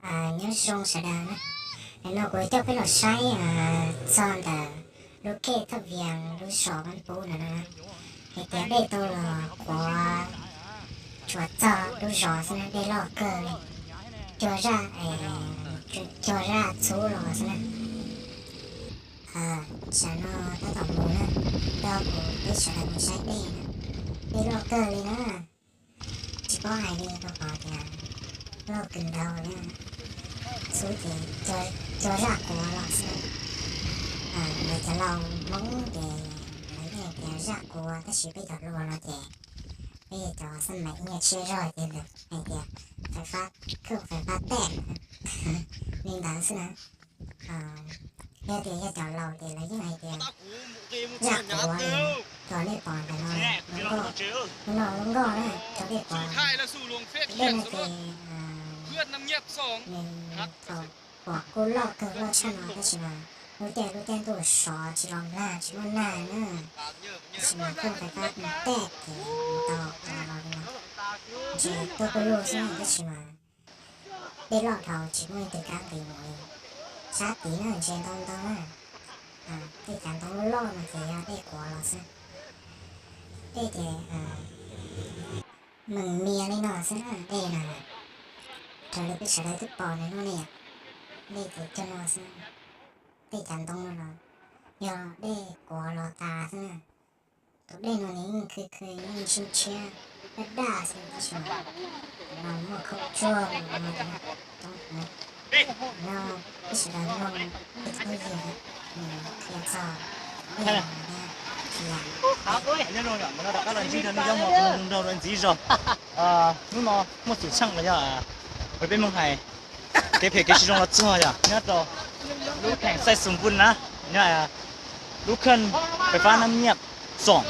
Nyob zoo sawv daws na, no kuv coj peb los saib txog ntawm lub kej Thoj Vias lub zos Vaj Pub no na, hais tias dej tau los quav tsuas txog lub zos xwb na, dej loj kawg li, cuag zaj, cuag zaj txhub los xwb na. Tam no tab tom mus na, nrog kuv peb sawv daws mus saib dej na, dej loj kawg li na. Tsis paub hais li rau qhov tias loj kawg nkaus li, xub ces cuag zaj quav los xwb. Lawv cov laus Hmoob ces lawv yeej hais tias zaj quav, tab sis peb cov hluas no ces peb cov xab mais ib nyuag tshiab zog ces lawv hais tias fais fab, khooj fais fab tej li ntawd xwb na. Yog tias yog cov laus ces lawv yeej hais tias zaj quav, cov nej pom ntawm no, lub nkoj, lub nkoj na, cov nej pom, dej no ces nws thaum pom kuj loj kawg loj tshaj no tab sis mas lub caij lub caij ntuj sov tsis los nag tsis muaj nag na, tab sis mas khooj fais fab tej ces tau quav los li no, ntshe tuaj kuj luj xwb tab sis mas dej loj dhau tsis muaj leej twg kav nqis mus li. Sab tid na ntshe ntau ntau na, tej cav ntoo loj loj no ces yog dej quav los xwb. Dej ces meem mias li no xwb na, dej no raws li peb sawv daws twb pom ntawm no ne, dej ces cog no xwb, dej cav ntoo no los yog dej quav los tas xwb na. Tus dej no nws yeej khw khw yeej ntshiab ntshiab daj daj xwb tab sis mas no muaj khaub tsuag no, no peb sawv daws mloog ib txhia yig nws qhia txog dej no thiab. Nyob zoo, nyob rov qab los ntsib rau nej cov hmov nrog rau ntxiv zog. Hnub no muaj xwm txheej los yog peb Hmoob hais kev phem kev tsis zoo los txog yog nyob rau lub kheem Xaij Xus Npun na, nyob lub kheej fais fab Nab Nyiaj Xoom,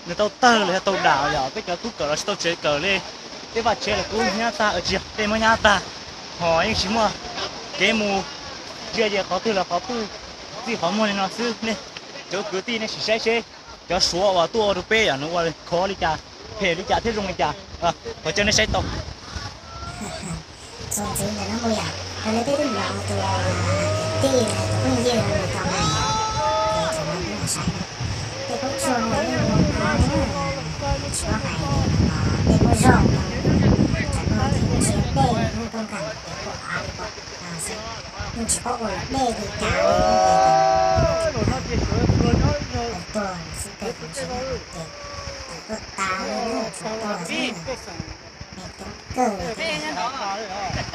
nws tau tawg los yog tau dam yog peb cov tub kawm los tsis tau tsev kawm li, tej vaj tsev los kuj nyab tag, tsis yog tej muab nyab tag, ho yeej tsis muaj kev mus, ntsia ces qhov twg los qhov twg txij qhov muag li no xwb nej cov kwv tij nej sim saib seb cov Suav uas tuaj ua rau peb yog nws ua khov li cas, phem li cas thiab zoo li cas, qhov coj nej saib tau. Txuas ntxiv ntawm no mus yom, raws li peb twb hnov tus tij los tus phooj ywg no nws tau hais, ces thaum no peb los saib na, tej khaub tsuag no yeej zoo no na, tsis paub hais li no, dej kuj zoo no, thaum no ces ntshe dej yeej koj nkaus ces kuj av li ko no xwb, yeej tsis paub ua luam dej li cas li, tuag xwb kawg ces ntshe ces tuaj tas li, tsuas tuag xwb na. Coob kawg li thiab.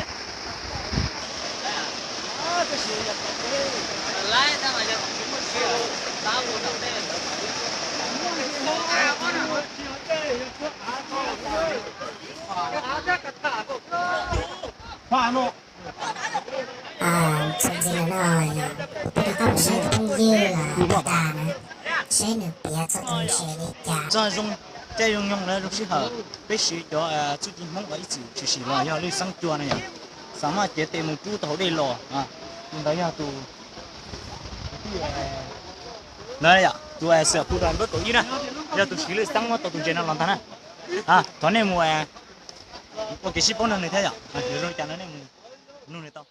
Txuas ntxiv no yog peb rov qab mus saib tus phooj ywg Paj Tas na, seb nws piav txog tus ntses li cas. Txog zoo caij zoo nyoog lawm zoo sij hawm peb siv cov txuj ci Hmoob uas ib txwm tshwm sim los yog lwj xeeb cua no yom, xam maj cev tes mus rub tau hauv dej los. Tus ntawd yog tus, tus xwm hu rau npawb kaum ib na, yog tus siv lwj xeeb muab tau tus ntses no los ntag na. Thov nej mus ua kev sib paub nrog nws thiab yom, yuav zoo li cas no nej mus nug nws tau.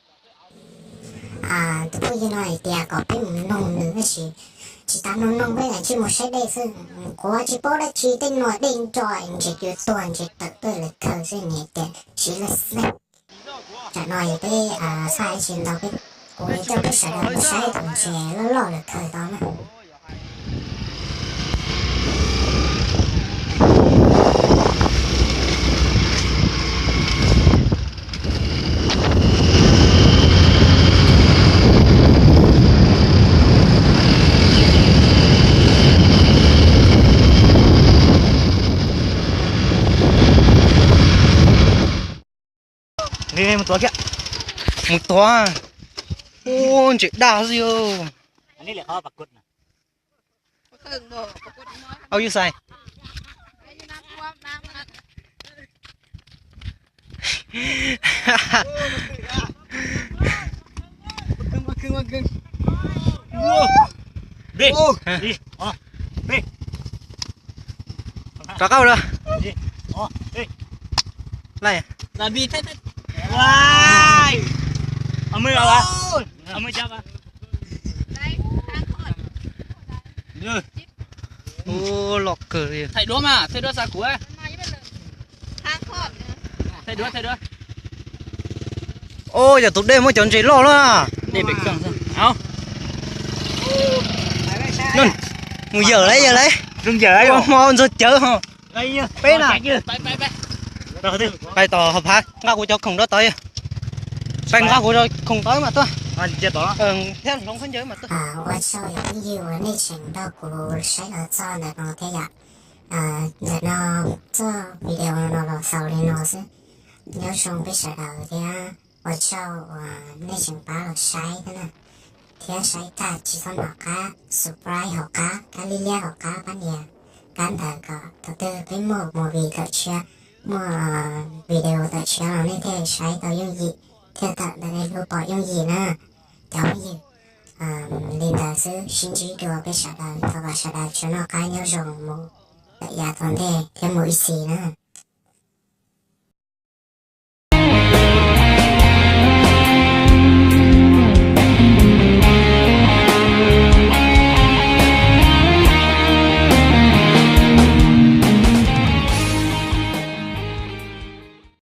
Tus phooj ywg no hais tias kom peb mus nug nws tab sis tsis tas nug nug peb lam tsis mus saib dej xwb, kuv tsis paub dab tsi, tej no dej nro ntses cua tuag ntses tawm tuaj lawv khaws xwb, nws tias siv lwj xeeb. Tsam no yog peb txhaj ib tsis ntau peb, kuv yuav coj peb sawv daws mus saib tus ntses loj loj lawv khaws tau na. Mus tuav kiag, mus tuav. Ub, ntses daj xwb yog. Au yus xais. Rov qab lawm. Laj. Mưa rồi hả? Ờ, mưa chớp hả? Ui, loj kawg li. Thay đuối mà, thay đuối xa cua. Thay đuối, thay đuối. Ôi, yog tus dej muab cov ntses loj na. Dej pem koj. Au. Mus yawm lawm, yawm lawm. Zoo yawm lawm. Ua hmo ntxuag cawv ho. Peb na. Pais tom hauv phav nqa kuv cov khoom rau tod. Pais nqa kuv cov khoom tod mas tuaj. Thiab hloov khaub ncaws mas tuaj. Ua tsaug yog phooj ywg uas nej tseem nrog kuv saib los txog ntawm no thiab yom. Ntawm no txoj video no los xaus li no xwb. Nyob zoo peb sawv daws thiab ua tsaug uas nej tseem pab los saib thiab na. Thiab saib tag tsis txhob nco qab subscribe hauv qab, kab lij liab hauv qab pab nias kab ntawd kom thaum twg peb muaj movie tawm tshiab, muaj video tawm tshiab los nej thiaj saib tau yooj yim, thiaj tawm ntawm nej lub pom yooj yim na. Cov phooj ywg, li ntawd xwb, sib ntsib dua peb sawv daws, thov kom sawv daws tsuas noj qab nyob zoo mus lawm yav tom ntej thiab mus ib txhis na.